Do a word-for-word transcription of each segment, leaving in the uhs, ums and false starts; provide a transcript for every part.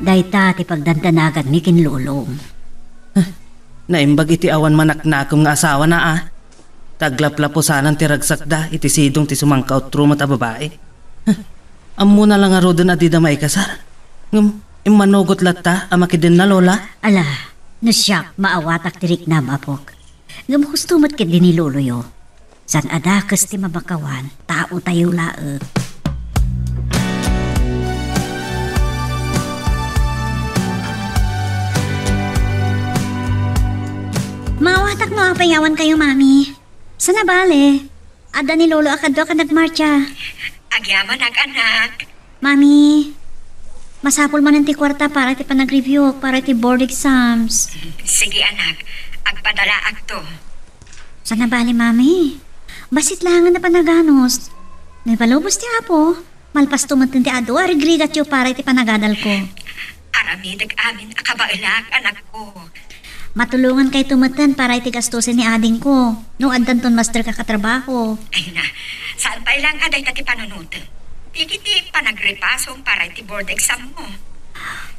Dayta ti pagdandanaganmi ken lolom. Naimbag iti awan manaknakem nga asawana, a. Ta aglaplapusanan ti ragsakda iti sidong ti sumangkautro met a babai. Ammona la ngaruden a dida maikasar. Ngem immanugot latta a makidenna, Lola? Ala, no siak, maawatak ti riknam, apok. Ngem husto met ketdi ni loloyo. Saan a dakes ti mabakawan, taotayo laeng. Maawatak no apay nga awankayo, Mami. Saan a bale, adda ni Lolo a kaduak a nagmartsa. Agyamanak, anak. Mami, masapul manen ti kuarta para iti panagreviewk para iti board exams. Sige, anak. Agpadalaakto. Saan a bale, Mami. Bassit laengen a panaganus. No ipalubos ti Apo, malpasto met ti adu a rigrigatyo para iti panagadalko. Aramidek amin a kabaelak, anakko. Matulongankayto metten para iti gastusen ni adingko, no addanton masterka a katrabaho. Ay na, saan pay laeng a dayta ti panunotem. Dagiti panagrepasom para iti board exam mo.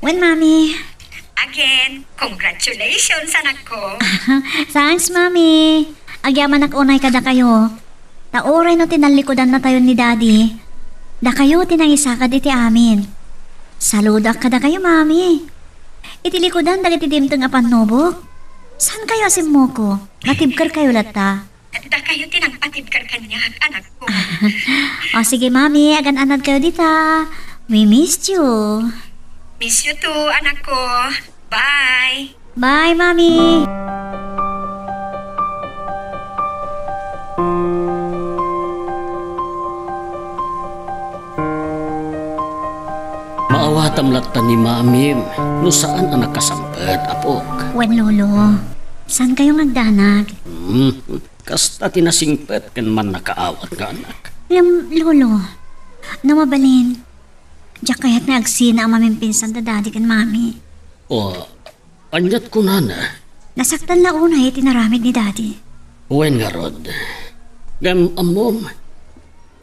Wen, Mami. Again, congratulations, anakko. Thanks, Mami. Agyamanak unay kadakayo. Ta uray no tinallikudan natayon ni Daddy, dakayo ti nangisakad iti amin. Saludoak kadakayo, Mami. Iti likudan dagiti dimteng a pannubok, saankayo a simmuko? Natibkerkayo latta. Dakayo ti nangpatibker kaniak, anakko. O, sige, Mami, agan-anadkayo dita. We missed you. Miss you too, anakko. Bye. Bye, Mami. Maawatam latta ni Mamim no saan a nakasampet, apok. Wen, Lolo. Saankayo nga agdanag? Hmm, kasta ti nasingpet ken mannakaawat nga anak. Ngem, Lolo, no mabalin, diak kayat nga agsina a mamimpinsan da Daddy ken Mami. O, ania't kunana? Nasaktan la unay iti inaramid ni Daddy. Wen ngarud. Ngem ammom,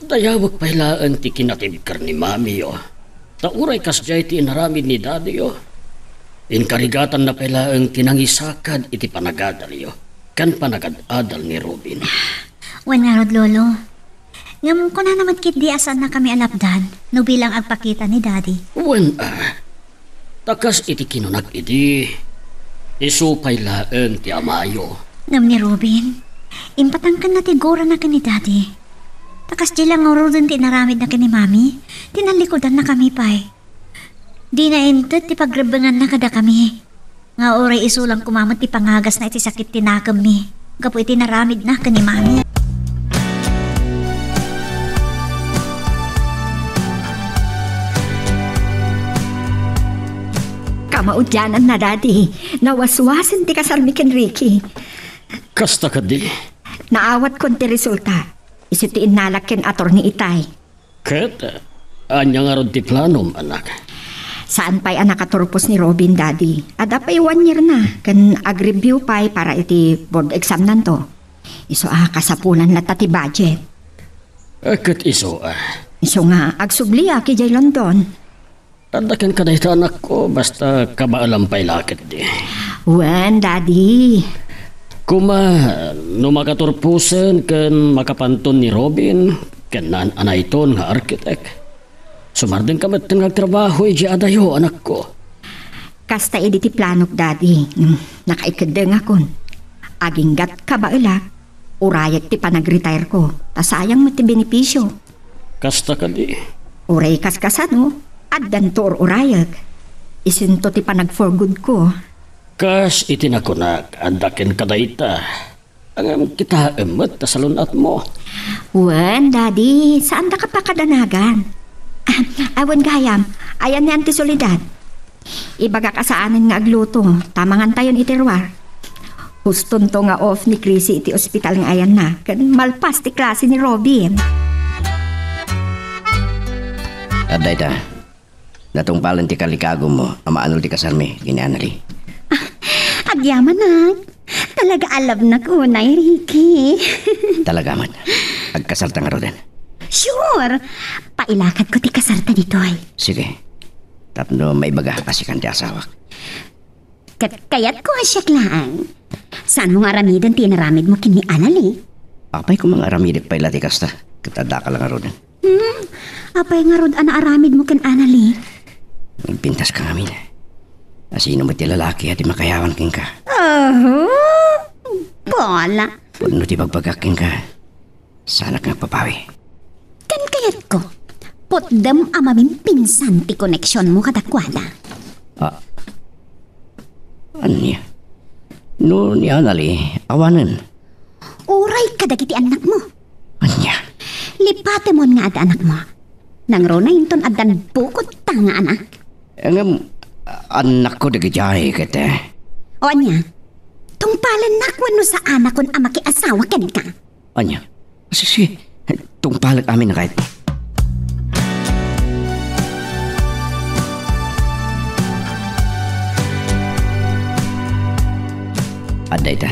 dayawek pay laeng ti kinatibker ni Mamiyo. Ta uray kasdiay ti inaramid ni Daddyyo, inkarigatanna pay laeng ti nangisakad iti panagadalyo ken panagad-adal ni Robin. Wen ngarud, Lolo. Ngem kunana met ketdi a saannakami a lapdan no bilang agpakita ni Daddy. Wen, a. Ta kas iti kinunak idi, isu pay laeng ti amayo. Ngem ni Robin, impatangkenna ti gurana ken ni Daddy. Ta kasdiay la ngaruden ti inaramidna ken ni Mami, tinallikudannakami pay. Dina inted ti pagrebbenganna kadakami. Nga uray isu lang koma met ti pangagasna iti sakit ti nakemmi gapu iti naramidna ken ni Mami. Kamaudiananna, Daddy. Nawaswasen ti kasarmi ken Ricky. Kasta kadi? Naawatkon ti resulta. Isu ti innalak ken Attorney Itay. Ket, ania ngarud ti planom, anak? Saan pay a nakaturpos ni Robin, Daddy. Adda pay one year na, ken ag-review pay para iti board exam nanto. Isu a kasapulan latta ti budget. Eh, ket isu, ah. Isu nga, agsubliak idiay London. Adda kenka dayta, anakko, basta kabaelam pay la ketdi. Wen, Daddy. Koma, no makaturposen ken makapanton ni Robin, ken naan-anayton nga architect, sumardengka metten nga agtrabaho idiay adayo, anakko. Kasta idi ti planok, Daddy. Hmm, nakaikeddengakon. Aginggat kabaelak, urayek ti panagretireko, ta sayang met ti benepisio. Kasta kadi? Uray kaskasano, addanto ur-urayek. Isunto ti panag-for-good-ko. Kas iti nakunak, adda kenka dayta. Ngem kitaem met ta salun-atmo. Wen, Daddy, saandaka pakadanagan. Ah, awan gayam, ayan ni Auntie Soledad. Ibagak a saanen nga agluto, ta mangantayon iti ruar. Hustonto nga off ni Chrissy iti ospital nga ayanna, ken malpas ti klase ni Robin. Adda ita, natungpalen ti kalikagummo a maanul ti kasarmi ken ni Annalie. Ah, agyamanak. Talaga a love-nak unay, Ricky. Talaga met. Agkasarta ngaruden. Sure! Pailakadko ti kasarta ditoy. Sige. tapno maibaga a sikan ti asawak. Ket kayatko a siak laeng. Saanmo nga aramiden ti inaramidmo ken ni Annalie? Apay koma nga aramidek pay la ti kasta, ket addaka la ngaruden. Hmm? Apay ngarud a naaramidmo ken Annalie? Nagpintaska ngamin. A sino met ti lalaki a di makayawan kenka? Oho! Bola! Pudno ti bagbagak kenka. Saanak nga agpapawi. Ken kayatko, putdem a mamimpinsan ti koneksionmo kadakuada. Ah. Ania? No ni Annalie, awanen. Uray kadagiti annakmo. Ania? Lipatemon nga adda annakmo. Nangruna inton addan bukod ta nga anak. Ngem, annakko dagidiay ket, eh. O ania? Tungpalennak wenno saanakon a makiasawa kenka? Ania? Sisi, tungpalek amin a kayat. Adda ita.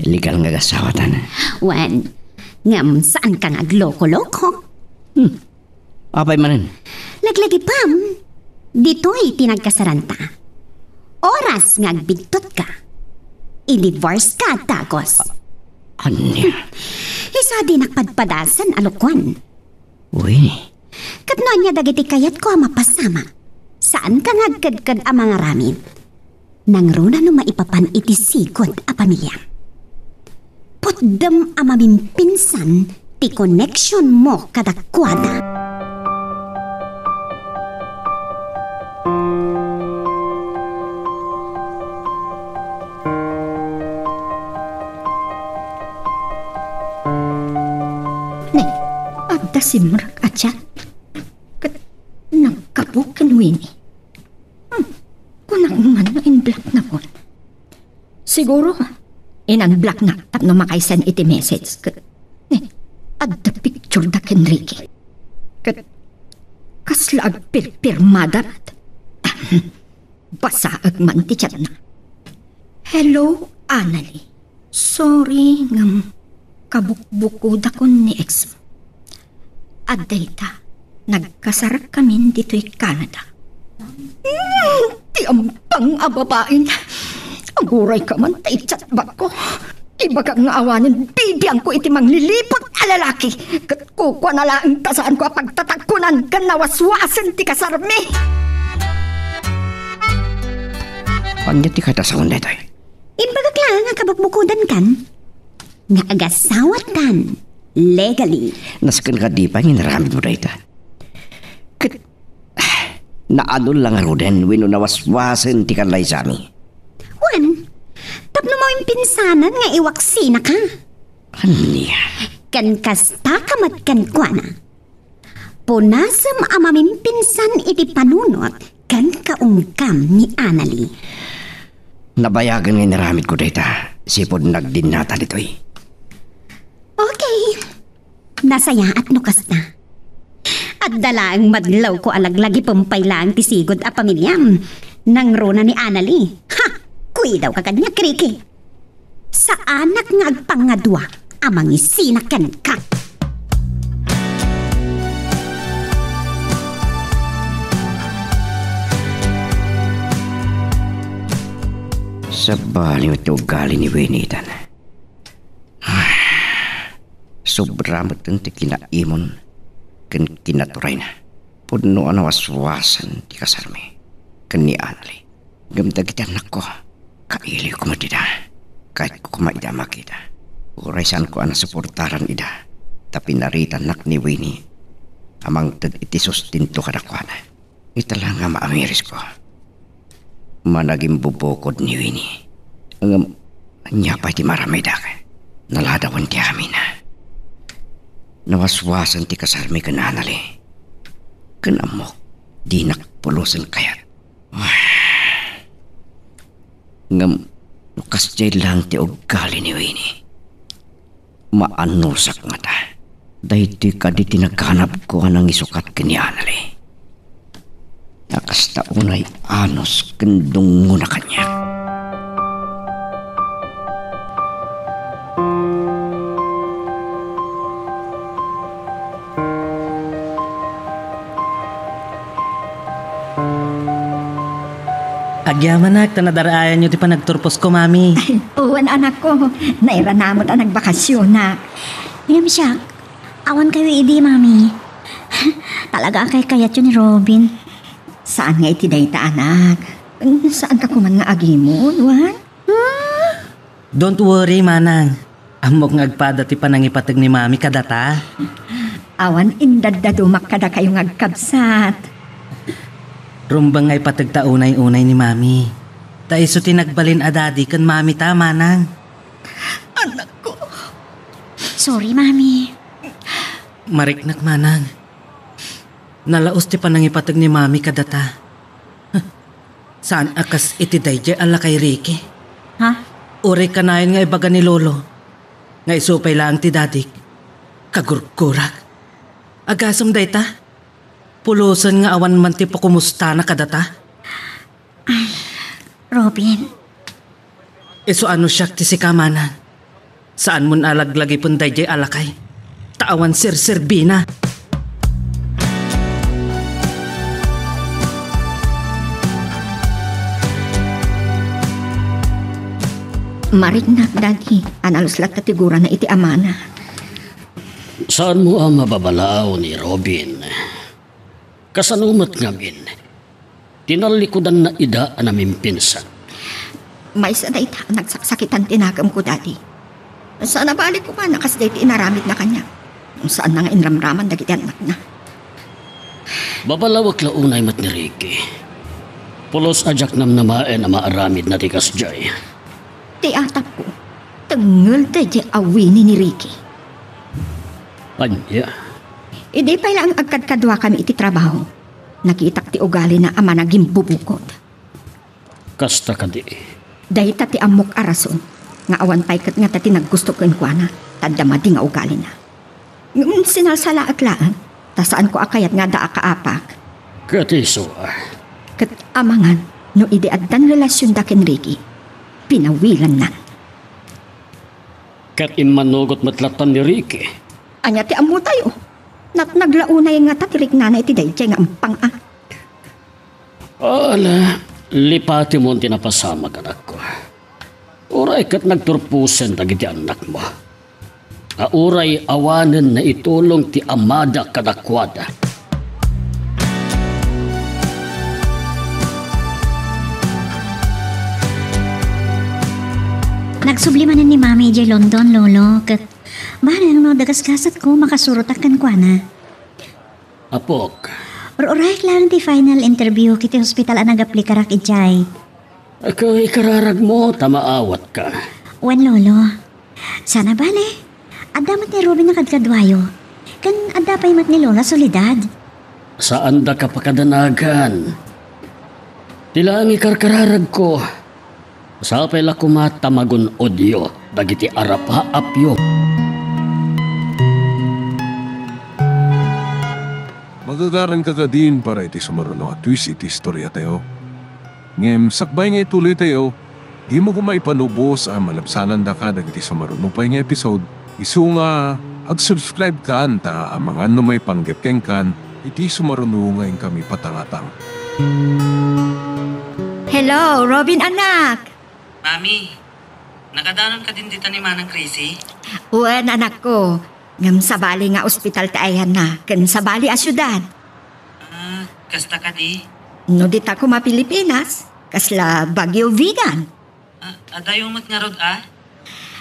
Legal nga agasawatan. Wen, ngem saanka nga agloko-loko. Hmm. Apay manen? Laglagipem, ditoy ti nagkasaranta. Oras nga agbidtotka, i-divorce ka, Dagos. Ania? Isu a dinak padpadasen a lokoen. Uy. Ket no ania dagiti kayatko a mapasamak, saanka nga agkedked a mangaramid. Nangruna no maipapan iti sigud a pamiliam. Putdem a mamimpinsan ti koneksionmo kadakuada. Ne, adda simrek a chat. Ket naggapu ken Winnie. Hmm, kunak man no in-blockna. Siguro, in-unblockna tapno makaisen iti message. Ket, eh, adda picture da ken Ricky. Ket, kasla agpirpirmada met. Basaek man ti chatna. Hello, Annalie. Sorry ngem kabukbukodakon ni ex mo. Adda ita, nagkasarakkamin ditoy Canada. Mm, ti ampang a babain. Aguray ka man ta i-chat back ko. Ibagak nga awanen bibiangko iti mangliliput a lalaki. Ket kukuana laeng ta saanko a pagtatagkunan ken nawaswasen ti kasarmi. Ania ti kadasawan daytoy? Imbagak laeng a kabukbukodankan nga agasawatkan legally. Nasken kadi pay nga inaramidmo dayta. Ket, naanul la ngaruden wenno nawaswasen ti kanlaysami? Wen, tapno mamimpinsanan nga iwaksinaka. Ania? Ken kastaka met kenkuana. Punasem a mamimpinsan iti panunot ken kaunggam ni Annalie. Nabayagen nga inaramidko dayta, sipud nagdinnata ditoy. Okay. Nasayaat no kasta. Adda laeng madlawko a laglagipem pay laeng ti sigud a pamiliam. Nangruna ni Annalie. Ha! Kuidawka kaniak, Ricky. Saanak nga agpangngadua a mangisina kenka. Sabali met ti ugali ni Winnie itan. Sobra met ti kinaimon ken kinaturayna. Pudno a nawaswasen ti kasarmi ken ni Annalie. Ngem dagiti annakko, kailiwko met ida. Kayatko koma ida a makita. Uray saanko a nasuportaran ida, ta pinaritanak ni Winnie a mangted iti sustento kadakuada. Ita la nga maamirisko. Managimbubukud ni Winnie. Ngem, ania pay ti maramidek? Naladawen ti amin. Nawaswasen ti kasarmi ken Annalie. Ken ammok, dinak pulosen kayat. Ngem, no kasdiay laeng ti ugali ni Winnie, maannusak ngata. Daytoy kadi ti naganabko a nangisukat ken ni Annalie. Ta kasta unay anus ken dungngona kaniak. Agyamanak ta nadar-ayanyo ti panagturposko, Mami. Wen, anakko. Nairana met a nagbakasyonak. Ngem siak, awan kayo idi, Mami. Talaga a kaykayatyo ni Robin. Saan nga iti dayta, anak. Saanka koman nga agimon, wen? Don't worry, Manang. Ammok nga agpada ti panangipateg ni Mami kadata. Awan indaddadumak kadakayo nga agkabsat. Rumbeng nga ipateg ta unay-unay ni Mami. Ta isu ti nagbalin a daddy ken Mami ta, Manang. Anakko. Sorry, Mami. Mariknak, Manang. Nalaus ti panangipateg ni Mami kadata. Saan a kas iti daydiay a lakay, Ricky. Ha? Uray kanayon nga ibaga ni Lolo nga isu pay laeng ti dadik. Kagurgurak. Agasem dayta? Pulosen nga awan man ti pakumustana kadata? Ay, Robin. Isu a no siak ti sika, Manang. Saanmon a laglagipen daydiay a lakay. Ta awan serserbina. Mariknak, Daddy, a nalus latta ti gurana iti amana. Saanmo a mababalaw ni Robin? Kasano met ngamin? Tinallikudanna ida a namimpinsan. Maysa dayta a nagsaksakitan ti nakemko, Daddy. Saan a bali koma a kas dayta inaramidna kaniak. Saanna nga inramraman dagiti annakna. Babalawek la unay met ni Ricky. Pulos a diak namnamaen a maaramidna ti kasdiay. Ti atapko, tengngel daydiay a wini ni Ricky. Ania? Idi pay laeng agkadkaduakami iti trabaho, nakitak ti ugalina a managimbubukod. Kasta kadi? Dayta ti ammok a rason nga awan pay ket ngata ti naggusto kenkuana, ta adda madi nga ugalina. Ngem sinalsalaek laeng, ta saanko a kayat nga adda a kaapak. Ket isu a? Ket amangan no idi addan relasionda ken Ricky, pinawilannan. Ket immanugot met latta ni Ricky. Ania ti ammotayo? Natnag la unay ngata ti riknana iti daydiay nga ampang a. Ala, lipatemon ti napasamak, anakko. Uray ket nagturposen dagiti annakmo. A uray awanen naitulong ti amada kadakuada. Nagsubli manen ni Mami idiay London, Lolo, ket bareng no adda gasgasatko, makasurotak kenkuana. Apok. Ur-urayek laeng ti final interview iti hospital a nagaplikarak idiay. Ket ikararagmo ta maawatka. Wen, Lolo. Saan a bale, adda met ni Robin a kadkaduayo. Ken adda pay met ni Lola Soledad. Saandaka pakadanagan. Ti laeng ikarkararagko. Sapay la koma ta magun-odyo dagiti arapaapyo. Magagaranka kadin para iti sumaruno a twist iti istoriatayo. Ngem sakbay nga ituloytayo, dimo koma ipanubos a malabsanandaka dagiti sumaruno pay nga episode. Isu nga, ag-subscribe kan ta amangan no maipanggep kenkan iti sumaruno nga inkami patangatang. Hello, Robin anak! Mami, nakadanon kadin dita ni Manang Crazy? Wen, anakko. Ngem sabali nga ospital ti ayanna, ken sabali a siudad. Ah, kasta kadi? No dita koma Pilipinas, kasla Baguio Vigan. Ah, adayo met ngarud a?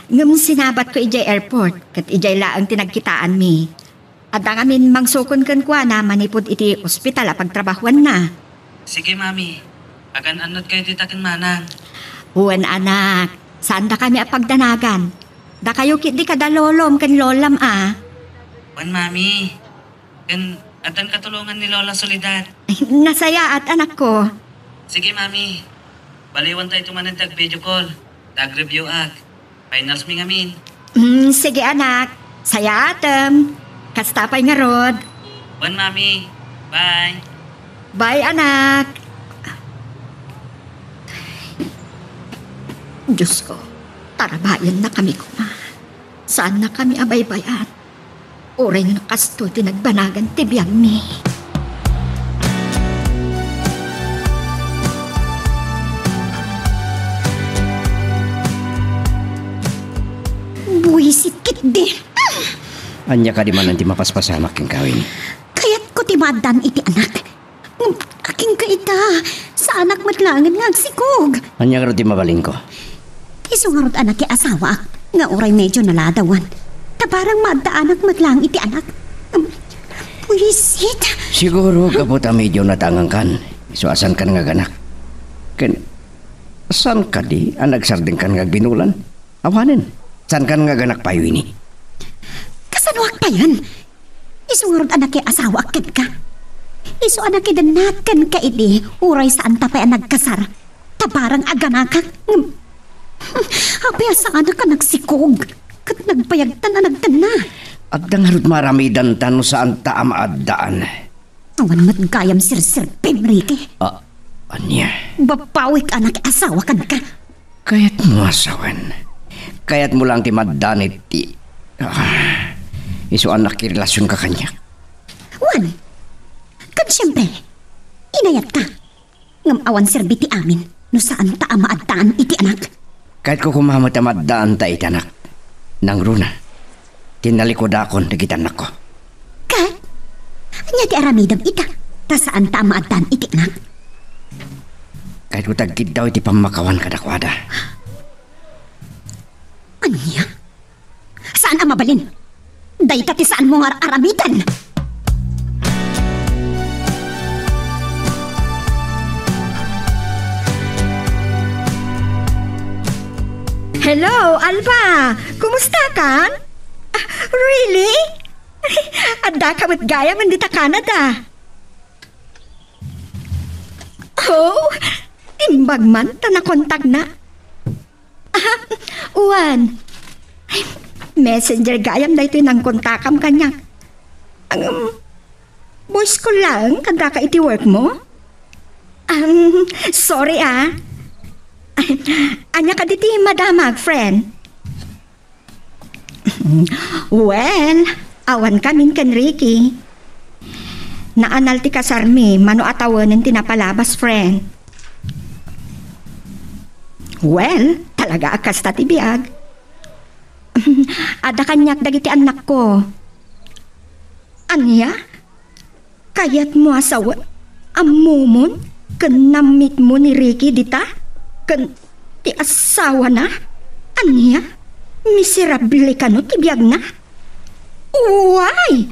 Ngem sinabatko idiay airport, ket idiay laeng ti nagkitaanmi. Adda ngamin mangsukon kenkuana manipud iti ospital a pagtrabahuanna. Sige, Mami. Agan-annadkayo dita ken Manang. Wen, anak. Saandakami a pagdanagan. Dakayo ketdi kada lolom ken lolam a. Wen, Mami. Ken addan katulongan ni Lola Soledad. Ay, nasayaat, anakko. Sige, Mami. Baliwantayto manen ti ag-video call. Ta ag-review-ak. Finals mi ngamin. Mm, sige, anak. Sayaatem. Kasta pay ngarud. Wen, Mami. Bye. Bye, anak. Diyos ko, tarabayannakami koma. Saannakami a baybay-an. Uray no kastoy ti nagbanagan ti biagmi. Di. Ania kadi manen ti mapaspasamak kenka, Winnie? Kayatko ti maaddaan iti anak. Ngem akinka ita, saanak met laengen nga agsikog. Ania ngarud ti mabalinko? Isu ngarud a nakiasawaak nga uray medio naladawan. Ta barang maaddaanak met laeng iti anak. Ngem, buisit. Siguro, gapu ta medio nadangankan, isu a saankan nga aganak. Ken, saan kadi a nagsardengkan nga agbinulan? Awanen, saankan nga aganak pay, Winnie? Kasanoak payen? Isu ngarud a nakiasawaak kenka. Isu a nakidennak kenka idi, uray saanta pay a nagkasar. Ta barang aganakak, ngem, apay a saanak a nagsikog, ket nagbayagtan a nagtenna. Adda ngarud maaramidanta no saanta a maaddaan. Awan met gayam serserbim, Ricky. Ah, ania? Babawik a nakiasawa kenka. Kayatmo a sawen. Kayatmo lang ti maaddaan iti, ah, isu a nakirelasionka kaniak. Wen, ket siempre, inayatka. Ngem awan serbi ti amin no saanta a maaddaan iti anak. Kayatko koma met a maaddaanta iti anak. Nangruna, tinnalikudakon dagiti annakko. Ket? Ania ti aramidem ita? Ta saanta a maaddaan iti anak. Kayatko ti agkiddaw iti pammakawan kadakuada. Ania? Saan a mabalin? Dayta ti saanmo nga ar-aramiden. Hello, Alba! Kumusta kan? Ah, really? Addaka met gayam dita Canada. Oh, imbag man ta nakontakna. Ah, wen. Ay, messenger gayam daytoy nangkontakam kaniak. Ang, um, voice call laeng, addaka iti work mo? Um, sorry, ah. Ay, ania kadi ti madamak, friend? Well, awan kamin ken Ricky. Naanal ti kasarmi, mano a tawenen ti napalabas, friend. Well, talaga a kasta ti biag. Adda kaniak dagiti annakko. Ania? Kayatmo a sawen? Ammomon ken nammitmo ni Ricky dita? Ken ti asawana? Ania? Miserable kano ti biagna? Uway!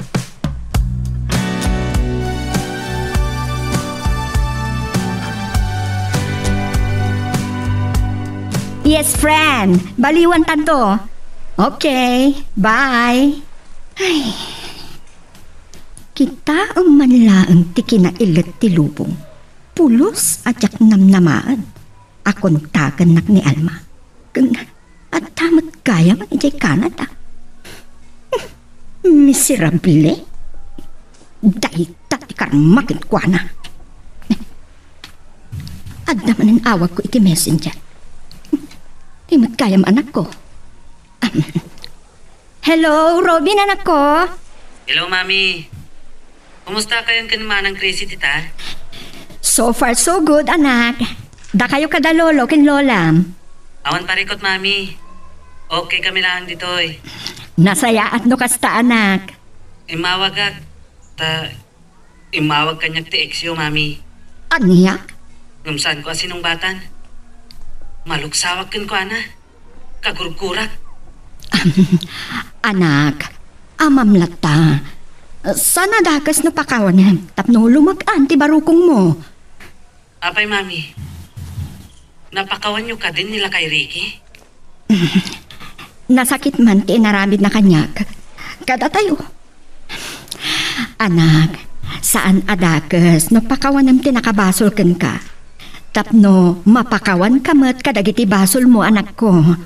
Yes, friend. Baliwantanto. Okay. Bye. Ay. Kitaem man laeng ti kinailet ti lubong. Pulos a diak namnamaen a kontakennak ni Alma. Ken adda met gayam idiay Canada. Miserable. Dayta ti karma kenkuana. Adda manen awagko iti messenger. Di met gayam anakko. Hello, Robin, anakko. Hello, Mami. Kumusta kayon ken Manang Chrissy dita? So far, so good, anak. Dakayo kada lolo ken lolam? Awan parikot, Mami. Okay kami laeng ditoy. Nasayaat no kasta, anak. Immawagak, ta immawag kaniak ti exyo, Mami. Ania? Ngem saanko a sinungbatan. Maluksawak kenkuana. Kagurgurak. Anak, amam latta. Saan a dakes no pakawanem tapno lumek-an ti barukongmo. Apay, Mami? Napakawanyo kadin ni lakay Ricky? Nasakit man ti inaramidna kaniak. Kadatayo. Anak, saan a dakes no pakawanem ti nakabasol kenka. Tapno mapakawanka met kadagiti basolmo, anakko.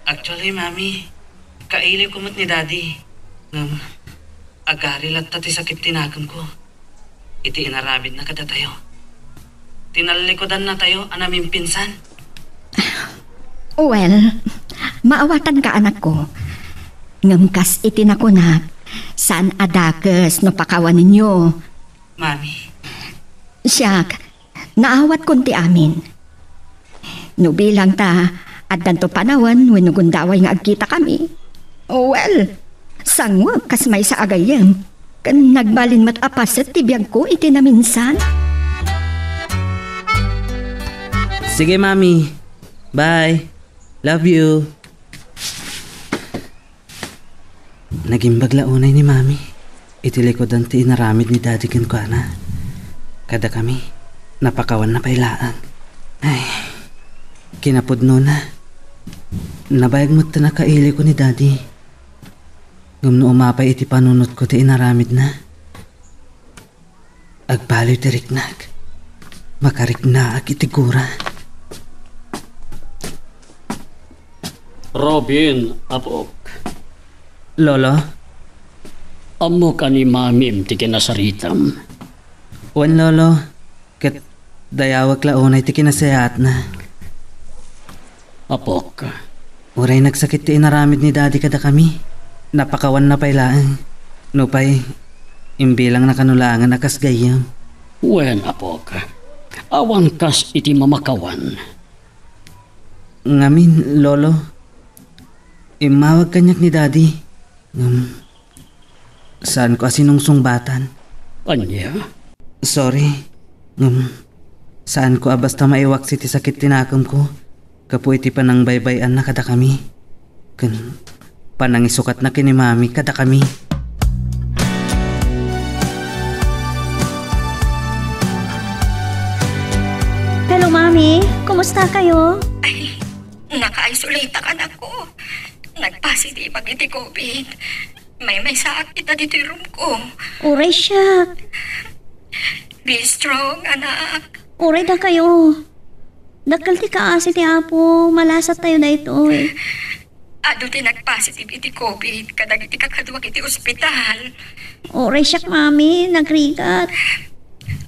Actually, Mami, kailiwko met ni Daddy. Ngem, agari latta ti sakit ti nakemko iti inaramidna kadatayo. Tinallikudannatayo a namimpinsan. Well, maawatanka, anakko. Ngem kas iti nakunak, saan a dakes no pakawanenyo. Mami. Siak, naawatkon ti amin. No bilang ta, addanto panawen wenno gundaway nga agkitakami, Well, sango kas maysa a gayyem. Ken nagbalin met a paset ti biagko iti naminsan. Sige, Mami. Bye. Love you. Nagimbag la unay ni Mami iti likudan ti inaramid ni Daddy kenkuana. Kadakami, napakawanna pay laeng. Ay, kinapudnona, nabayag met ti nakailiko ni Daddy. Ngem no umapay iti panunotko ti inaramidna, agbaliw ti riknak. Makariknaak iti gura. Robin, apok. Lolo? Ammok a ni Mamim ti kinasaritam. Wen, Lolo. Ket dayawek la unay ti kinasayaatna. Apok. Uray nagsakit ti inaramid ni Daddy kadakami, napakawanna pay laeng. Nupay, imbilangna kano laengen a kas gayyem. Wen, apok. Awan kas iti mamakawan. Ngamin, Lolo, immawag kaniak ni Daddy. Ngem, saanko a sinungsungbatan. Ania? Sorry. Ngem, saanko a basta maiwaksi ti sakit ti nakemko gapu iti panangbaybay-anna kadakami. Ken panangisukatna ken ni Mami kadakami. Hello, Mami. Kumusta kayo? Ay, naka-isolate-ak, anakko. Nagpositive-ak iti covid. Maymaysaak ita ditoy room ko. Uray siak. Be strong, anak. Uray dakayo. Dakkel ti kaasi ti Apo, malasat tayo daytoy. Adu ti nagpositive iti covid kadagiti kakaduak iti ospital. Uray siak, Mami, nagrigat.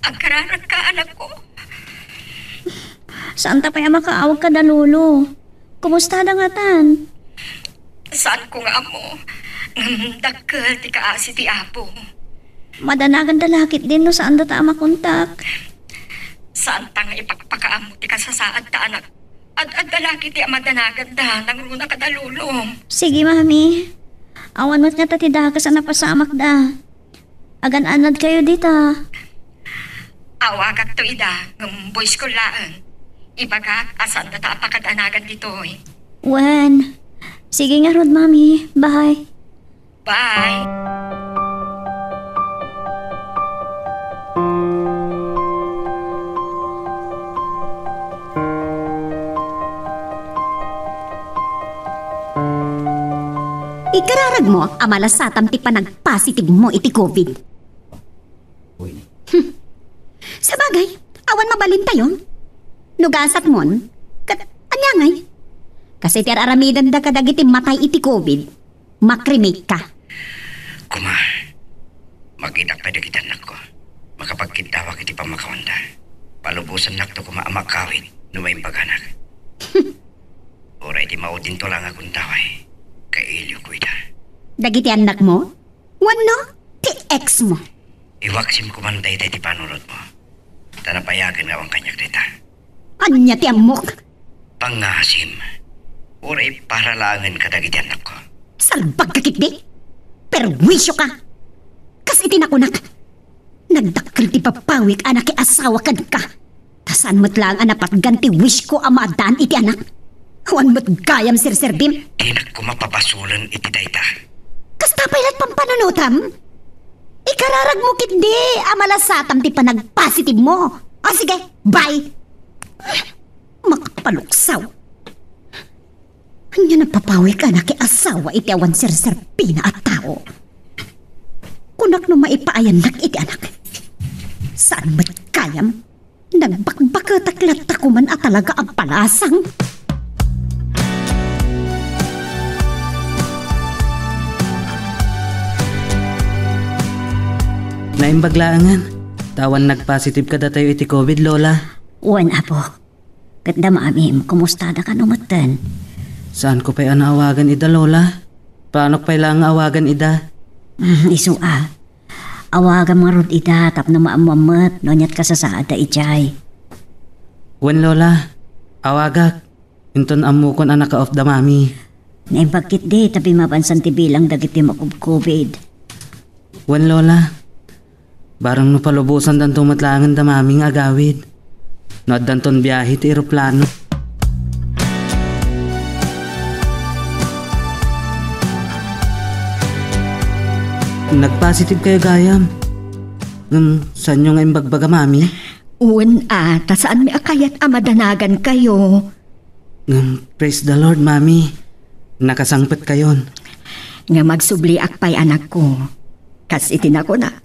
Agkararagka, anakko. Saanta pay a makaawag kada lolo. Kumusta da ngatan? Saanko nga ammo. Ngem dakkel ti kaasi ti Apo. Madanaganda la ketdin no saanda ta a makontak. Saanta nga ipakpakaammo ti kasasaadta, anak. Ad-adda la ketdi a madanaganda nangruna kada lolom. Sige, Mami. Awan met ngata ti dakes a napasamakda. Agan-anad kayo dita. Awagakto ida, ngem voice call laeng. Ibagak a saanda ta a pakadanagan ditoy. Wen. Sige ngarud, Mami. Bye. Bye. Ikararagmo a malasatam ti panagpositive mo iti covid. Hmm. Sabagay, awan mabalintayon. No gasatmon, ket ania ngay? Kas iti ar-aramidenda kadagiti matay iti covid, makremate ka. Kuma, magitak pay dagiti annakko. Makapagkiddawak iti pammakawanda. Palubosannakto kuma a makawid no maimbaganak. Uray ti maudinto la nga agundaway, kailiwko ida. Dagiti annakmo? Wenno ti ex mo? Iwaksim koman dayta iti panunotmo. Ta napayagen nga awan kaniak dayta. Ania ti ammok? Pangasim. Uray para laengen kadagiti annakko. Salbag ka ketdi? Perwisyo ka! Kas iti nakunak, nagdakkel ti papawik a nakiasawa kenka. Ta saan met laeng a napatgan ti wish ko a maaddaan iti anak. Awan met gayam serserbim. Dinak koma pabasolen iti dayta. Kasta pay la't pampanunotam? Ikararagmo ketdi a malasatam ti panagpositive mo. O sige, bye! Makapaluksaw. Ania napapawik a nakiasawa iti awan serserbina a tao? Kunak no maipaayannak iti anak. Saan met gayam? Nagbakbaketak latta koman a talaga a balasang. Naimbag laengen, ta awan nagpositive kadatayo iti covid, Lola. Wen, Apo. Ket da Mamim, kumusta da kano metten? Saanko pay a naawagan ida, Lola? Planok pay laeng nga awagan ida. Mm, isu a. Awagam ngarud ida tapno maammuam met no ania't kasasaadda idiay. Wen, Lola. Awagak. Inton ammokon a naka-off da Mami. Naimbag ketdi ta bimmabansan ti bilang dagiti makubkubid. Wen, Lola. Barang no palubosandanto met laengen da Mami nga agawid. No addanton biahe ti eroplano. Nagpositive kayo gayam. Ngem, saanyo nga imbagbaga, Mami? Wen, a, ta saanmi a kayat a madanagan kayo. Ngem, praise the Lord, Mami. Nakasangpet kayon. Ngem agsubliak pay, anakko. Kas iti nakunak,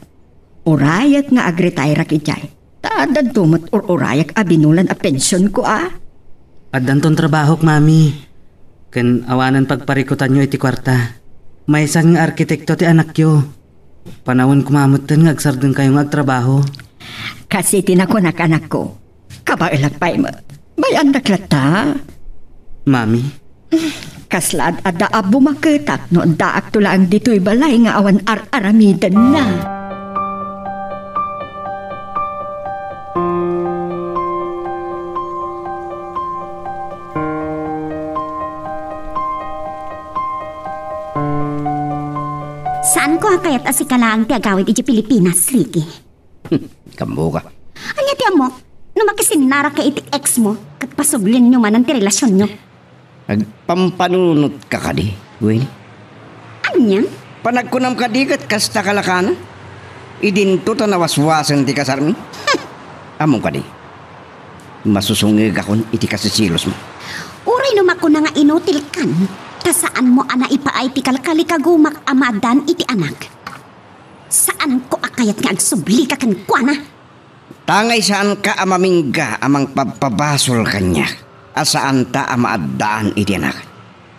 urayak nga agretire idiay. Ta addanto met ur-urayak a binulan a pensionko, a. Addanton trabahok, Mami. Ken awanen pagparikutanyo iti kuarta. Maysa nga arkitekto ti anakyo. Panawen koma metten nga agsardengkayo nga agtrabaho. Kas iti nakunak, anakko. Kabaelak pay met. Bay-andak latta. Mami? Kasla ad-adda a bumaketak no addaakto laeng ditoy balay nga awan ar-aramidenna. Saanko a kayat a sika laeng ti agawid idiay Pilipinas, Ricky. Kammoka. Ania ti ammok? No makisinnaraka iti ex mo, ket pasublienyo manen ti relasionyo. Agpampanunotka kadi, Gwen? Ania? Panagkunam kadi ket kasta kalakana? Idinto ta nawaswasen ti kasarmi? Ammom kadi, masusungegakon iti kasiselosmo. Uray no makuna nga inutilkan, ta saanmo a naipaay ti kalkalikagumak a maaddaan iti anak. Saanko a kayat nga agsublika kenkuana. Tangay saanka a mamingga a mangpabpabasol kaniak a saanta a maaddaan iti anak.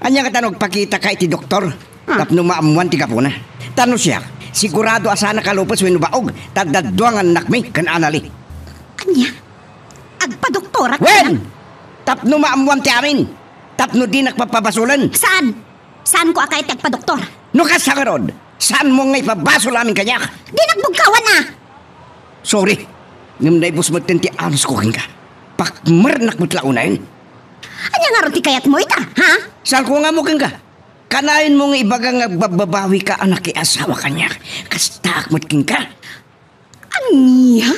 Ania ngata no agpakitaka iti doktor, ah, tapno maammuan ti gapuna? Ta no siak, sigurado a saan a kalupes wenno baog, ta adda dua nga annakmi ken Anali. Ania? Agpadoktorak? Wen! Tapno maammuan ti amin, tapno dinak pabpabasolen. Saan? Saanko a kayat ti agpadoktor. No kasta ngarud, saanmo nga ipabasol amin kaniak? Dinak bugkawan a! Sorry, ngem naibus metten ti anusko kenka. Pakmernak met la unayen. Ania ngarud ti kayatmo ita, ha? Saanko nga ammo kenka. Kanayon mo nga ibaga nga agbabbabawika a nakiasawa kaniak. Kastaak met kenka. Ania?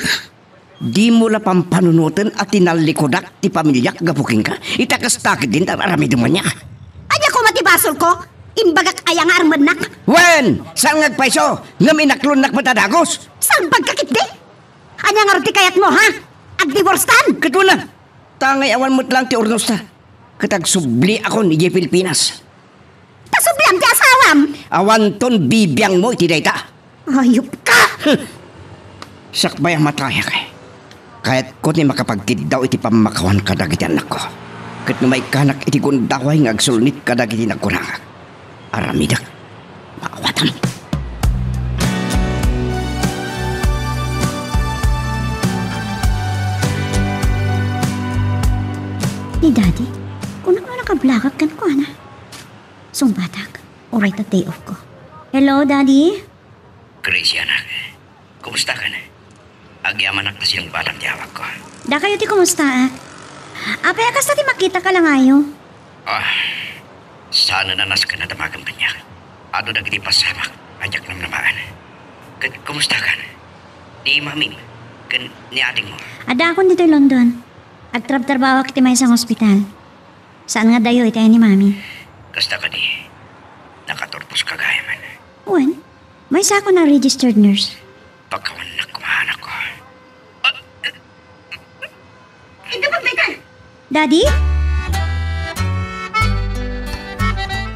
Dimo la pampanunoten a tinallikudak ti pamiliak gapu kenka? Ita kasta ketdin ti ar-aramidem kaniak. Ania koma ti basolko? Imbagak aya nga armennak? Wen, saan nga agpayso, ngem inaklonnak met a dagus. Salbagka ketdi? Ania ngarud ti kayatmo, ha? Agdiborstan? Ket wen a, tangay awan met laeng ti urnosta. Ket agsubliakon idiay Pilipinas. Ta subliam ti asawam! Awanton bibiangmo iti dayta. Ayupka! Sakbay a matayak, kayatko ti makapagkiddaw iti pammakawan kadagiti annakko. Ket no maikkanak iti gundaway nga agsulnit kadagiti nagkunangak, aramidek. Maawatam. Ni Daddy, kunak no nakablakak kenkuana. Sungbatak, uray ta day off ko. Hello, Daddy? Gracie, anak. Kumusta ka na? Agyamanak ta sinungbatam ti awagko. Dakayo ti kumusta, ah? Apay a kasta ti makita ka langayo? Ah, saan a nasken a damagem kaniak. Adu dagiti pasamak a diak namnamaen. Ket kumusta ka na? Ni mamim, ken ni adingmo? Addaakon ditoy London. Agtrabtrabahoak iti maysa nga ospital. Saan nga dayo iti ay ni Mami? Kasta kadi, nakaturpos ka gayamen. Wen, maysakon a registered nurse. Pagkawannak koma, anakko. Daddy?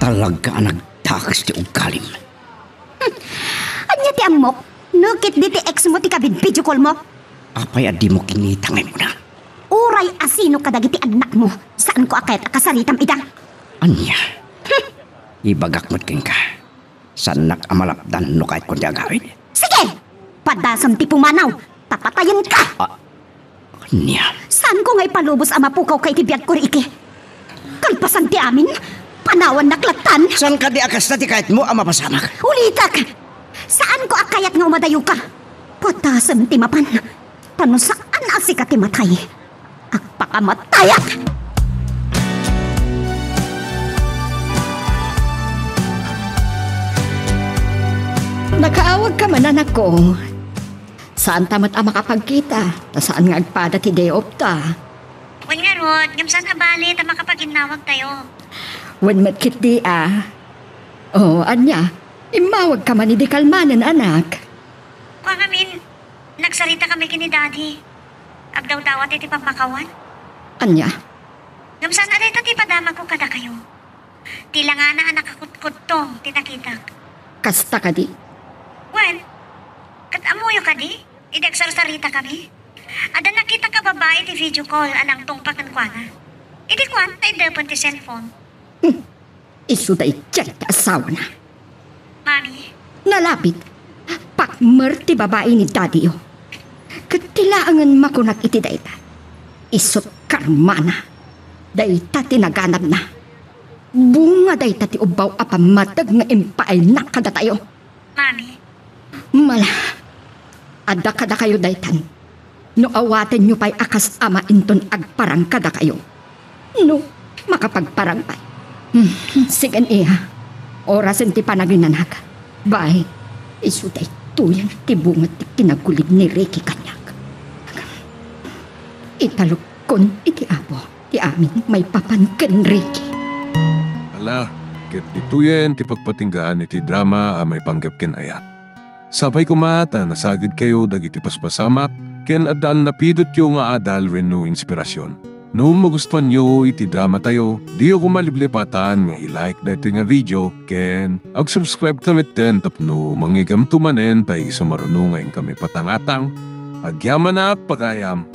Talaga a nagdakes ti ugalim. Ania ti ammok? No ketdi ti ex mo ti kabidbidio call mo? Apay a dimo kinita nga immuna? Uray a sino kadagiti annakmo, saanko a kayat a kasaritam ida. Ania? Ibagak met kenka. Saannak a malapdan no kayatkon ti agawid. Sige! Padasem ti pumanaw, ta patayenka! Ah, Ania? Saanko nga ipalubos a mapukawka iti biagko, Ricky? Kalpasan ti amin, panawannak lattan. Saan kadi a kasta ti kayatmo a mapasamak? Ulitek! Saanko a kayat nga umadayoka. Padasem ti mapan. Ta no saan a sika ti matay, agpakamatayak! Nakaawagka man, anakko. Saanta met a makapagkita, ta saan nga agpada ti day off ta. Wen ngarud, ngem saan a bale ta makapaginnawagtayo. Wen met ketdi a. O, ania, immawagka man idi kalmanen, anak. Kua ngamin, nagsaritakami ken ni Daddy. Agdawdawat iti pammakawan. Ania? Ngem saan a dayta ti padamagko kadakayo. Ti langana a nakakutkudtong ti nakitak. Kasta kadi? Wen, ket ammoyo kadi? Idi agsarsaritakami, adda nakitak a babai iti video call a nangtungpa kenkuana. Idi kuan, ta iddepen ti cellphone. Hmm. Isu daydiay ti asawana. Mami? Nalabit, pakmer ti babai ni Daddy-yo. Ket ti laengen makunak iti dayta, isut' karmana. Dayta ti naganabna. Bunga dayta ti ubbaw a pammateg nga impaaynak kadatayo. Mami? Mala, adda kadakayo daytan. No awatenyo pay a kas ama inton agparang kadakayo. No, makapagparang pay. Hmm, sige, iya. Orasen ti panaginanak. Bay, isu daytoyen ti bunga ti kinagulim ni Ricky kaniak. Italukon iti Apo ti amin maipapan ken Ricky. Ala, ket ditoyen ti pagpatinggaan iti drama a maipanggep ken ayat. Sapay koma ta nasagidkayo dagiti paspasamak ken addan napidotyo nga adal wenno inspirasyon. No magustuanyo iti dramatayo, diyo koma liplipatan nga i-like daytoy nga video ken ag-subscribe ka metten tapno mangigamto manen pay isu maruno nga inkami patangatang. Agyamanak, pagayam!